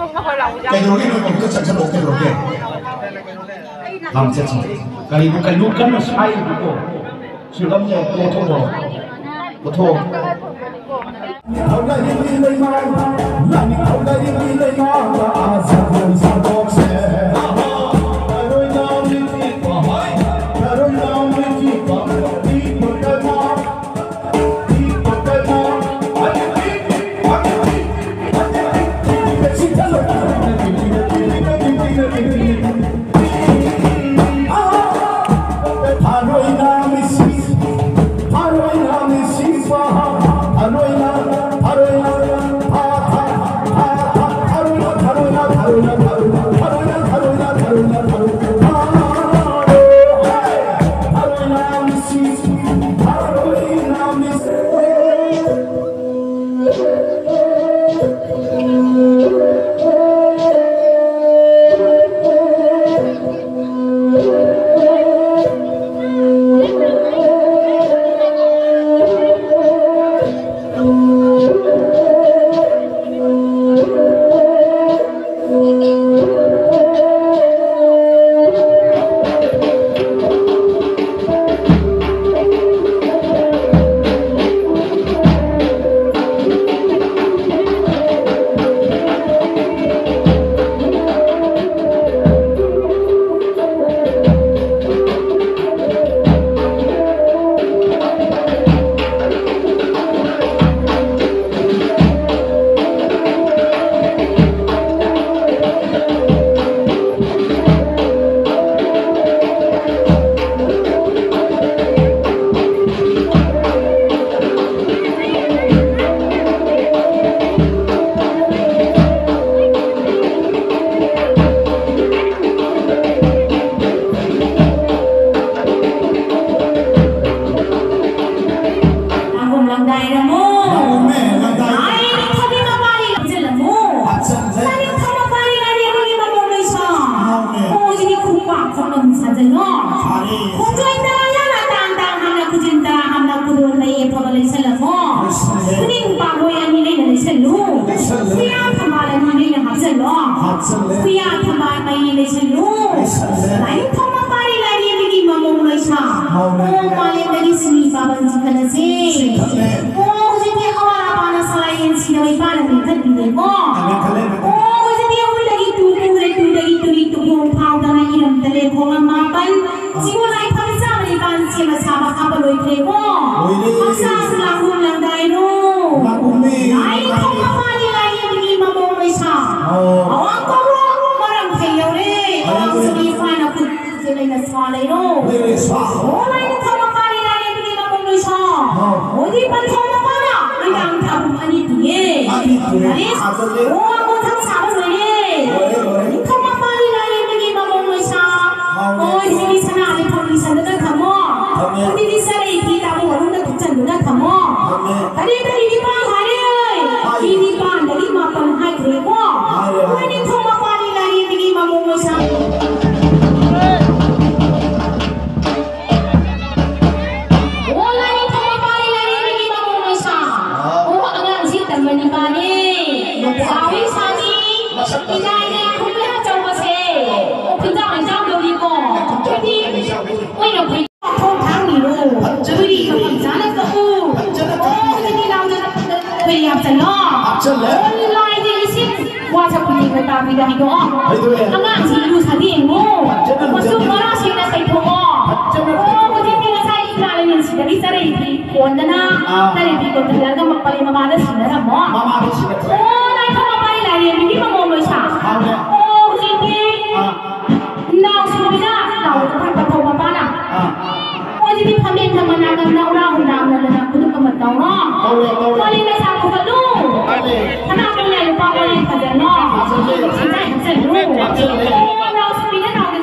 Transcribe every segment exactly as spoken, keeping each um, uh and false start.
ꯀꯩꯗꯧꯔꯒꯦ? ꯅꯣꯏ ꯃꯍꯨꯠꯇ ꯆꯠꯁꯜꯂꯣ, ꯀꯩꯗꯧꯔꯒꯦ? ꯂꯥꯝ ꯆꯠꯁꯤ꯫ ꯀꯔꯤꯕꯨ, ꯀꯩꯅꯣ ꯀꯟꯅ ꯁꯥꯏꯔꯤꯕꯀꯣ? ꯁꯤꯔꯝꯁꯦ ꯄꯣꯊꯣꯛꯑꯣ꯫ ꯄꯣꯊꯣꯛꯑꯣ꯫ ꯂꯥꯡꯒꯣꯝ ꯂꯪꯗꯥꯏꯔꯝꯃꯣ꯫ ꯂꯥꯡꯒꯣꯝꯃꯦ, ꯂꯪꯗꯥꯏꯔꯝꯃꯣ꯫ ꯂꯥꯏꯅꯤꯡꯊꯧꯒꯤ ꯃꯄꯥꯔꯤ ꯂꯝꯖꯤꯜꯂꯝꯃꯣ꯫ ꯍꯥꯞꯆꯤꯟꯖꯩ꯫ ꯂꯥꯏꯅꯤꯡꯊꯧ ꯃꯄꯥꯔꯤ ꯂꯥꯏꯔꯦꯝꯕꯤꯒꯤ ꯃꯄꯣꯝ ꯂꯣꯏꯁꯥ꯫ ꯃꯥꯅꯦ꯫ ꯃꯣꯏꯁꯤꯗꯤ ꯈꯨꯄꯥꯛ ꯈꯣꯡꯅ ꯁꯥꯖꯜꯂꯣ꯫ ꯐꯔꯦ꯫ ꯈꯣꯡꯖꯣꯏ ꯇꯔꯥ ꯌꯥꯝꯅ ꯇꯥꯡ ꯇꯥꯡ ꯍꯥꯞꯅ ꯈꯨꯖꯤꯟ ꯇꯔꯥ ꯍꯥꯞꯅ ꯈꯨꯗꯣꯜ ꯂꯩ ꯑꯐꯕ ꯂꯩꯁꯜꯂꯝꯃꯣ꯫ ꯂꯩꯁꯜꯂꯦ꯫ ꯈꯨꯅꯤꯡ ꯄꯥꯛꯂꯣꯏ ꯑꯅꯤ ꯂꯩꯅ ꯂꯩꯁꯜꯂꯨ꯫ ꯂꯩꯁꯜꯂꯦ꯫ ꯈꯨꯌꯥ ꯊꯝꯕꯥꯜ ꯑꯅꯤ ꯂꯩꯅ ꯍꯥꯞꯆꯜꯂꯨ꯫ ꯆꯠꯂꯦ꯫ ꯈꯨꯌꯥ ꯊꯝꯕꯥꯜ ꯃꯩ ꯂꯩꯁꯜꯂꯨ꯫ ꯂꯩꯁꯜꯂꯦ꯫ ꯂꯥꯏꯅꯤꯡꯊꯧ ꯃꯄꯥꯜꯂꯤ ꯂꯥꯏꯔꯦꯝꯕꯤꯒꯤ ꯃꯃꯣꯝ ꯂꯣꯏꯁꯥ꯫ ꯍꯥꯎꯔꯦ꯫ ꯑꯣ ꯃꯥꯂꯦꯝꯗꯒꯤ ꯁꯤꯟꯃꯤ ꯄꯥꯕꯜ ꯆꯤꯡꯈꯠꯂꯁꯤ꯫ ꯆꯤꯡꯈꯠꯂꯦ꯫ ꯑꯣ ꯍꯧꯖꯤꯛꯇꯤ ꯑꯋꯥ ꯑꯄꯥꯅ ꯁꯂꯥꯏ ꯌꯦꯟꯁꯤꯅ ꯃꯩꯄꯥꯅ ꯃꯦꯟꯈꯠꯄꯤꯔꯦꯀꯣ꯫ ꯃꯦꯟꯈꯠꯂꯦ, ꯃꯦꯟꯈꯠꯂꯦ꯫ ꯑꯣ ꯍꯧꯖꯤꯛꯇꯤ ꯑꯩꯈꯣꯏꯗꯒꯤ ꯇꯨ ꯄꯨꯔꯦ, ꯇꯨꯗꯒꯤ ꯇꯨꯔꯤ ꯇꯨꯈꯣꯡ ꯐꯥꯎꯗꯅ ꯏꯔꯝ ꯇꯔꯦꯠ ꯈꯣꯡꯂꯝ ꯃꯥꯄꯟ꯫ ꯁꯤꯒꯨꯝ ꯂꯥꯏꯐꯝ ꯆꯥꯕ ꯅꯤꯄꯥꯟ ꯁꯦꯝꯕ ꯁꯥꯕ ꯍꯥꯞꯄ ꯂꯣꯏꯈ꯭ꯔꯦꯀꯣ꯫ ꯂꯣꯏꯔꯦ꯫ ꯍꯛꯆꯥꯡ ꯂꯥꯡꯒꯨꯝ ꯂꯥꯡꯗꯥꯏꯔꯣ꯫ ꯂꯥꯡꯒꯨꯝꯃꯦ꯫ ꯂꯥꯏꯅꯤꯡꯊꯧ ꯃꯄꯥꯜꯂꯤ ꯂꯥꯏꯔꯦꯝꯕꯤꯒꯤ ꯃꯃꯣꯝ ꯂꯣꯏꯁꯥ꯫ ꯑꯣ꯫ ꯑꯋꯥꯡ ꯀꯧꯔꯣ ꯃꯔꯝ ꯐꯩ ꯌꯧꯔꯦ꯫ ꯐꯩ ꯌꯧꯔꯦ꯫ ꯑꯋꯥꯡ ꯁꯤꯒꯤ ꯐꯥꯏꯅ ꯈꯨꯠ ꯁꯦ ꯂꯩꯅ ꯁꯥ ꯂꯩꯔꯣ꯫ ꯂꯩꯅ ꯁꯥ꯫ ꯑꯣ ꯂꯥꯏꯅꯤꯡꯊꯧ ꯃꯄꯥꯜꯂꯤ ꯂꯥꯏꯔꯦꯝꯕꯤꯒꯤ ꯃꯃꯣꯝ ꯂꯣꯏꯁꯥ꯫ ꯑꯣ꯫ ꯑꯣꯏꯗꯤ ꯄꯟꯊꯧ ꯃꯄꯥꯅ ꯃꯩꯇꯥꯡ ꯊꯥꯕꯨꯝ ꯑꯅꯤ ꯄꯤꯌꯦ꯫ ꯑꯅꯤ ꯄꯤꯌꯦ꯫ ꯑꯅꯤ꯫ ꯊꯥꯖꯜꯂꯦ꯫ ꯑꯣ ꯃꯊꯪ ꯁꯥꯕ ꯂꯣꯏꯔꯦ꯫ ꯂꯣꯏꯔꯦ, ꯂꯣꯏꯔꯦ꯫ ꯅꯤꯡꯊꯧ ꯃꯄꯥꯜꯂꯤ ꯂꯥꯏꯔꯦꯝꯕꯤꯒꯤ ꯃꯃꯣꯝ ꯂꯣꯏꯁꯥ꯫ ꯃꯥꯅꯦ꯫ ꯑꯣ ꯁꯤꯒꯤ ꯁꯅꯥꯁꯦ ꯐꯪꯂꯤ ꯁꯟꯗꯨꯅ ꯊꯝꯃꯣ꯫ ꯊꯝꯃꯦ꯫ ꯑꯗꯨꯗꯤ ꯆꯔꯩ ꯐꯤ ꯇꯥꯕ ꯋꯥꯔꯨꯝꯗ ꯊꯨꯞꯆꯟꯗꯨꯅ ꯊꯝꯃꯣ꯫ ꯊꯝꯃꯦ꯫ ꯀꯔꯤ ꯀꯔꯤ ꯅꯤꯄꯥꯟ ꯍꯥꯏꯔꯦ? ꯍꯥꯏ꯫ ꯐꯤ ꯅꯤꯄꯥꯟꯗꯒꯤ ꯃꯥꯄꯟ ꯍꯥꯏꯈ꯭ꯔꯦꯀꯣ꯫ ꯍꯥꯏꯔꯦ, ꯍꯥꯏꯔꯦ꯫ ꯃꯣꯏ ꯅꯤꯡꯊꯧ ꯃꯄꯥꯜꯂꯤ ꯂꯥꯏꯔꯦꯝꯕꯤꯒꯤ ꯃꯃꯣꯝ ꯂꯣꯏꯁꯥ꯫ ꯑꯣ ꯂꯥꯏꯅꯤꯡꯊꯧ ꯃꯄꯥꯜꯂꯤ ꯂꯥꯏꯔꯦꯝꯕꯤꯒꯤ ꯃꯃꯣꯝ ꯂꯣꯏꯁꯥ꯫ ꯑꯣ ꯑꯉꯥꯡꯁꯤ ꯇꯝꯕ ꯅꯤꯄꯥꯅꯦ꯫ ꯆꯥꯎꯏ ꯁꯥꯡꯏ꯫ ꯏꯅꯥꯏꯅꯦ ꯈꯨꯝꯕ ꯑꯆꯧꯕꯁꯦ꯫ ꯑꯣ ꯈꯨꯟꯖꯥꯎ ꯍꯩꯖꯥꯎꯗꯧꯔꯤꯀꯣ꯫ ꯍꯥꯏꯗꯤ ꯃꯣꯏꯅ ꯐꯩ ꯃꯊꯣꯡ ꯊꯥꯡ ꯅꯤꯔꯣ꯫ ꯐꯨꯔꯤ ꯃꯐꯝ ꯆꯥꯅ ꯀꯛꯎ꯫ ꯑꯣ ꯍꯧꯖꯤꯛꯇꯤ ꯂꯥꯎꯗꯅ ꯐꯨꯔꯤ ꯍꯥꯞꯆꯜꯂꯣ꯫ ꯍꯥꯞꯆꯜꯂꯦ꯫ ꯑꯣ ꯂꯥꯏꯗꯤ ꯏꯁꯤꯡ ꯋꯥꯁꯛ ꯈꯨꯗꯤꯡ ꯃꯩꯄꯥꯛꯄꯤꯗ ꯍꯩꯗꯣꯛꯑꯣ꯫ ꯍꯩꯗꯣꯛꯑꯦ꯫ ꯑꯉꯥꯡꯁꯤ ꯏꯔꯨ ꯁꯥꯗꯤ ꯌꯦꯡꯉꯨ꯫ ꯐꯖꯅ ꯃꯆꯨꯝ ꯂꯨꯖꯕꯤꯌꯨ꯫ ꯃꯔꯥꯁꯤꯡꯅ ꯇꯩꯊꯣꯛꯑꯣ꯫ ꯐꯖꯅ ꯑꯣ ꯇꯩꯊꯣꯛꯄꯤꯌꯨ꯫ ꯍꯧꯖꯤꯛꯇꯤ ꯉꯁꯥꯏ ꯏꯃꯥꯅ ꯅꯨꯡꯁꯤꯗꯕꯤ ꯆꯔꯩ ꯐꯤ ꯀꯣꯟꯗꯅ ꯑꯥ꯫ ꯆꯔꯩ ꯐꯤ ꯀꯣꯟꯁꯤꯜꯂꯒ ꯄꯔꯦꯡ ꯃꯃꯥꯗ ꯁꯤꯟꯅꯔꯝꯃꯣ꯫ ꯃꯃꯥꯗ ꯁꯤꯟꯅꯔꯝꯃꯣ꯫ ꯑꯣ ꯂꯥꯏꯐꯝ ꯃꯄꯥꯜꯂꯤ ꯂꯥꯏꯔꯦꯝꯕꯤꯒꯤ ꯃꯃꯣꯝ ꯂꯣꯏꯁꯥ꯫ ꯃꯥꯅꯦ꯫ ꯑꯣ ꯍꯧꯖꯤꯛꯇꯤ ꯑꯥ꯫ ꯅꯥꯎꯁꯨꯕꯤꯅ ꯅꯥꯎꯗ ꯊꯛꯄ ꯊꯧꯕ ꯃꯄꯥꯅ꯫ ꯑꯥ꯫ ꯃꯣꯏꯁꯤꯗꯤ ꯐꯝꯃꯦꯟ ꯊꯝꯕ ꯅꯥꯀꯟꯗ ꯎꯔꯥ ꯍꯨꯟꯗꯥ ꯍꯨꯟꯗꯥꯗꯅ ꯈꯨꯗꯨꯞ ꯑꯃ ꯇꯧꯔꯣ꯫ ꯇꯧꯔꯦ, ꯇꯧꯔꯦ꯫ ꯋꯥꯔꯤ ꯃꯆꯥ ꯄꯨꯈꯠꯂꯨ꯫ ꯃꯥꯅꯦ꯫ ꯁꯅꯥ ꯀꯣꯂꯥꯏ ꯂꯨꯄꯥ ꯀꯣꯂꯥꯏ ꯐꯖꯅꯣ꯫ ꯐꯖꯅꯤ꯫ ꯁꯦꯟꯖꯥꯏ ꯍꯥꯞꯆꯜꯂꯨ꯫ ꯍꯥꯞꯆꯜꯂꯦ꯫ ꯑꯣ, ꯅꯥꯎꯁꯨꯕꯤꯅ ꯅꯥꯎꯒꯤ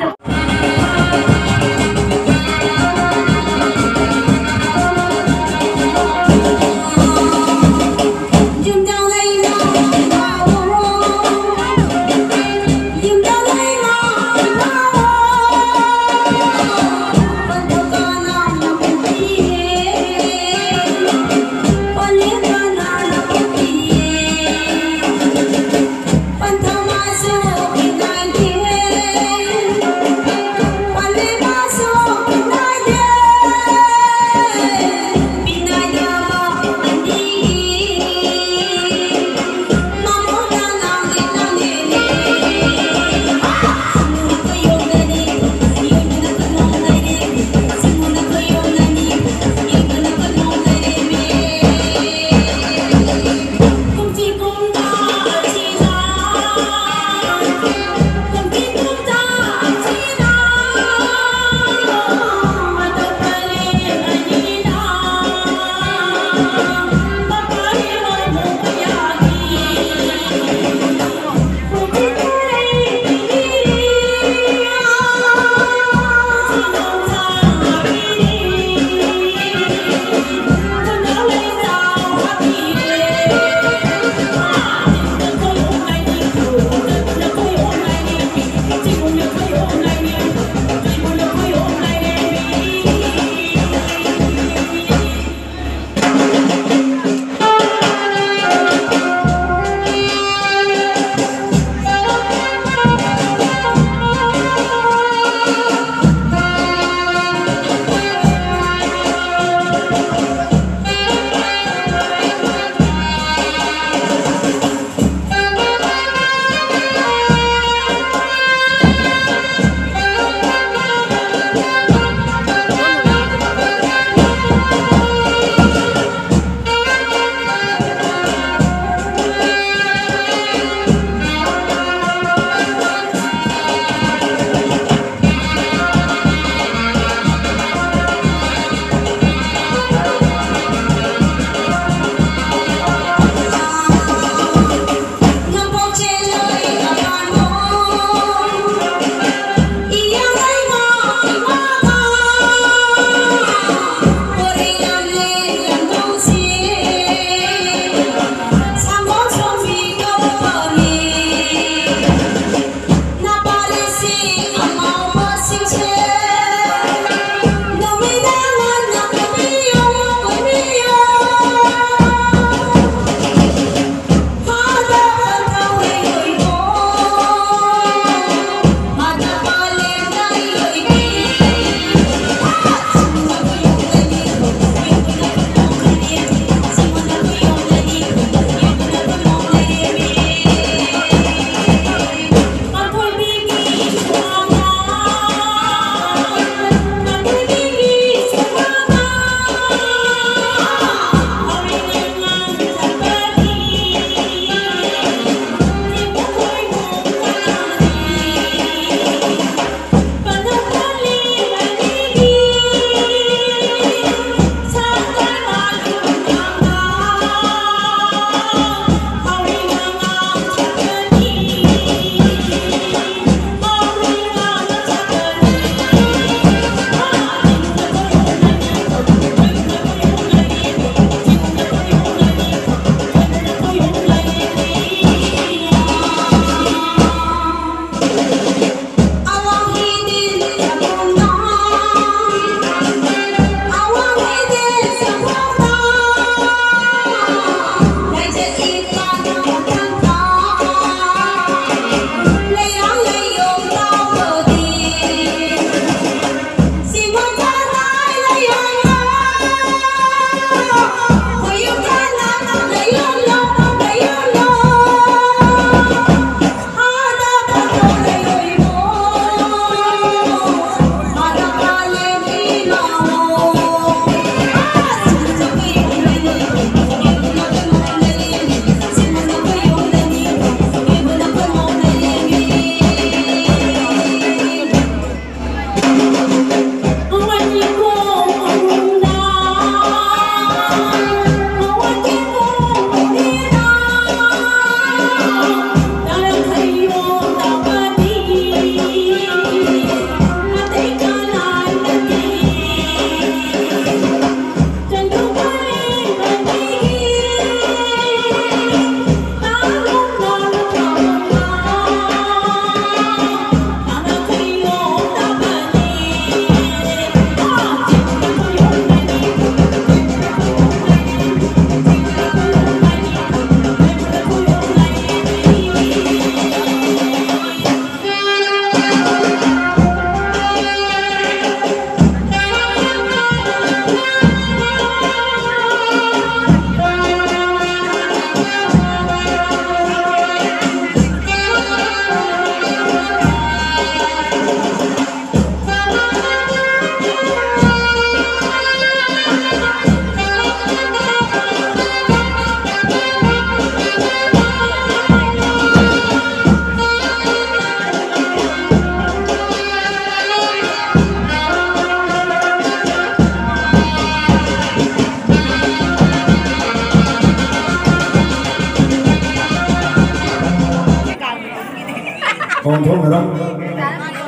ꯑꯣꯟꯊꯣꯛꯅꯔꯣ꯫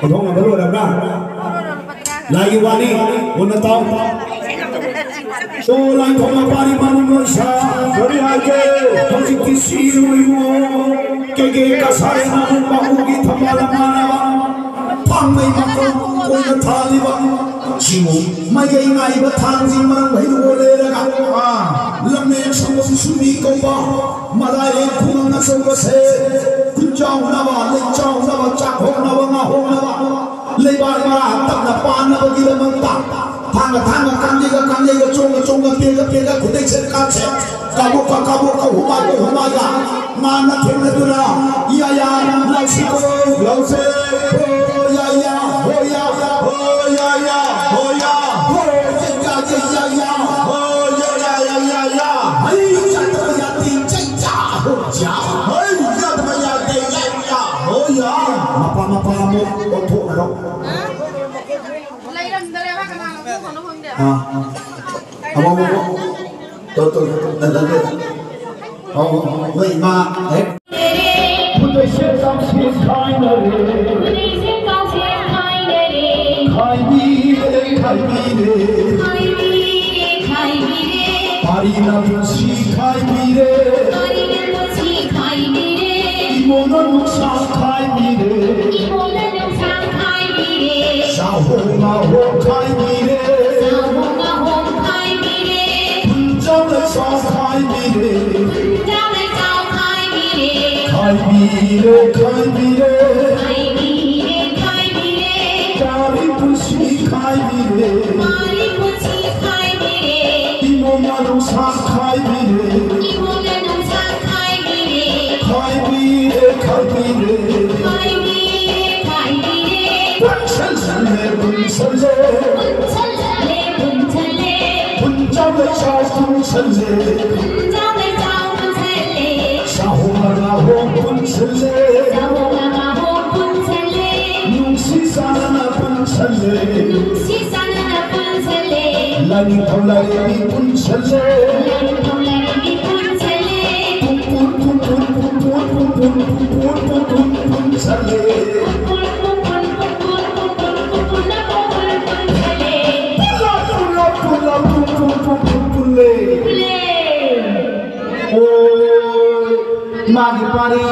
ꯑꯣꯟꯊꯣꯛꯅꯕ ꯂꯣꯏꯔꯕ꯭ꯔꯥ? ꯂꯥꯏꯒꯤ ꯋꯥꯅꯤ꯫ ꯃꯨꯟꯅ ꯇꯥꯎ꯫ ꯁꯣ ꯂꯥꯏꯊꯣꯡ ꯃꯄꯥꯅꯤ ꯃꯅꯨꯡ ꯂꯣꯏꯁꯥ꯫ ꯀꯔꯤ ꯍꯥꯏꯒꯦ? ꯍꯧꯖꯤꯛꯇꯤ ꯁꯤꯔꯣꯏꯃꯣ꯫ ꯀꯩꯀꯩ ꯀꯁꯥꯔꯦ ꯃꯅꯨꯡ ꯃꯍꯨꯒꯤ ꯊꯝꯕꯥꯜ ꯃꯥꯟꯅꯕ꯫ ꯊꯥꯡꯃꯩ ꯃꯈꯣꯡ ꯀꯣꯏꯅ ꯊꯥꯜꯂꯤꯕ꯫ ꯁꯤꯃꯨ ꯃꯥꯏꯀꯩ ꯉꯥꯏꯕ ꯊꯥꯡꯖꯤꯡ ꯃꯔꯝ ꯍꯩꯗꯨ ꯑꯣꯏꯔꯦꯔꯒ꯫ ꯑꯥ꯫ ꯂꯝꯂꯦꯟ ꯁꯪꯒꯣꯝ ꯁꯨꯝꯕꯤ ꯀꯧꯕ꯫ ꯃꯂꯥꯏꯔꯦꯟ ꯈꯨꯃꯪ ꯑꯆꯧꯕꯁꯦ꯫ ꯈꯨꯟꯖꯥꯎꯅꯕ, ꯂꯩꯆꯥꯎꯅꯕ, ꯆꯥꯛꯍꯣꯛꯅꯕ, ꯉꯥꯍꯣꯛꯅꯕ꯫ ꯂꯩꯕꯥꯛ ꯃꯔꯥ ꯇꯞꯅ ꯄꯥꯟꯅꯕꯒꯤꯗꯃꯛꯇ꯫ ꯊꯥꯡꯒ ꯊꯥꯡꯒ, ꯀꯥꯡꯖꯩꯒ ꯀꯥꯡꯖꯩꯒ, ꯆꯣꯡꯒ ꯆꯣꯡꯒ, ꯄꯦꯒ ꯄꯦꯒ, ꯈꯨꯗꯩ ꯁꯦꯠꯀꯥꯟꯁꯦ꯫ ꯀꯥꯕꯣꯛꯀ ꯀꯥꯕꯣꯛꯀ, ꯍꯨꯃꯥꯏꯒ ꯍꯨꯃꯥꯏꯒ꯫ ꯃꯥꯅ ꯊꯦꯡꯅꯗꯨꯅ, ꯌꯥ ꯌꯥ, ꯂꯥꯎꯁꯤꯀꯣ꯫ ꯂꯥꯎꯁꯦ꯫ ꯍꯣ ꯌꯥ ꯌꯥ, ꯍꯣ ꯌꯥ ꯌꯥ꯫ ꯍꯣ ꯌꯥ ꯌꯥ, ꯍꯣ ꯌꯥ꯫ ꯍꯣ ꯌꯥ ꯌꯥ, ꯌꯥ ꯌꯥ, ꯌꯥ ꯌꯥ꯫ ꯍꯣ ꯌꯥ ꯌꯥ, ꯌꯥ ꯌꯥ, ꯌꯥ꯫ ꯍꯩ ꯌꯥꯗꯕ ꯌꯥꯗꯦ, ꯆꯩ ꯆꯥ, ꯍꯣ ꯌꯥ꯫ ꯍꯩ ꯌꯥꯗꯕ ꯌꯥꯗꯦ, ꯌꯥ ꯌꯥ, ꯍꯣ ꯌꯥ꯫ ꯃꯄꯥ ꯃꯄꯥ ꯑꯃꯨꯛ ꯑꯣꯟꯊꯣꯛꯅꯔꯣ꯫ ꯂꯩꯔꯝꯗ꯭ꯔꯦꯕ, ꯀꯅꯥꯅꯣ ꯄꯨꯈ꯭ꯔꯅꯣ ꯈꯪꯗꯦ꯫ ꯑꯥ꯫ ꯑꯃꯨꯛ, ꯑꯃꯨꯛ, ꯑꯃꯨꯛ꯫ ꯇꯣ, ꯇꯣ, ꯇꯣ, ꯇꯣ, ꯇꯣ, ꯇꯣ꯫ ꯑꯣ, ꯑꯣ, ꯑꯣ, ꯅꯣꯏ ꯏꯃꯥ ꯍꯦꯛ꯫ ꯈꯨꯗꯩꯁꯦ ꯀꯥꯡꯁꯦ ꯈꯥꯏꯅꯔꯦ꯫ ꯈꯥꯏꯕꯤꯔꯦ, ꯈꯥꯏꯕꯤꯔꯦ꯫ ꯄꯥꯔꯤꯅ ꯄꯨꯟꯁꯤ ꯈꯥꯏꯕꯤꯔꯦ꯫ ꯏꯃꯣꯅ ꯅꯨꯡꯁꯥ ꯈꯥꯏꯕꯤꯔꯦ꯫ ꯆꯥꯍꯣꯡ ꯉꯥꯍꯣꯡ ꯈꯥꯏꯕꯤꯔꯦ꯫ ꯄꯨꯟꯖꯥꯎ ꯂꯩꯆꯥꯎ ꯈꯥꯏꯕꯤꯔꯦ꯫ ꯈꯥꯏꯕꯤꯔꯦ, ꯈꯥꯏꯕꯤꯔꯦ꯫ ꯄꯥꯔꯤ ꯄꯨꯟꯁꯤ ꯈꯥꯏꯕꯤꯔꯦ꯫ ꯏꯃꯣꯅ ꯅꯨꯡꯁꯥ ꯈꯥꯏꯕꯤꯔꯦ꯫ ꯈꯥꯏꯕꯤꯔꯦ, ꯈꯥꯏꯕꯤꯔꯦ꯫ ꯄꯨꯟꯁꯜꯂꯦ, ꯄꯨꯟꯁꯜꯂꯦ꯫ ꯄꯨꯟꯖꯥꯎ ꯂꯩꯆꯥꯎ ꯄꯨꯟꯁꯜꯂꯦ꯫ ꯆꯥꯍꯣꯡ ꯉꯥꯍꯣꯡ ꯄꯨꯟꯁꯜꯂꯦ꯫ ꯅꯨꯡꯁꯤ ꯆꯥꯟꯅꯅ ꯄꯨꯟꯁꯜꯂꯦ꯫ ꯂꯥꯏꯅꯤꯡꯊꯧ ꯂꯥꯏꯔꯦꯝꯕꯤ ꯄꯨꯟꯁꯜꯂꯦ꯫ ꯄꯨꯟꯁꯜꯂꯦ꯫ ꯏꯃꯥꯒꯤ ꯄꯥꯔꯤ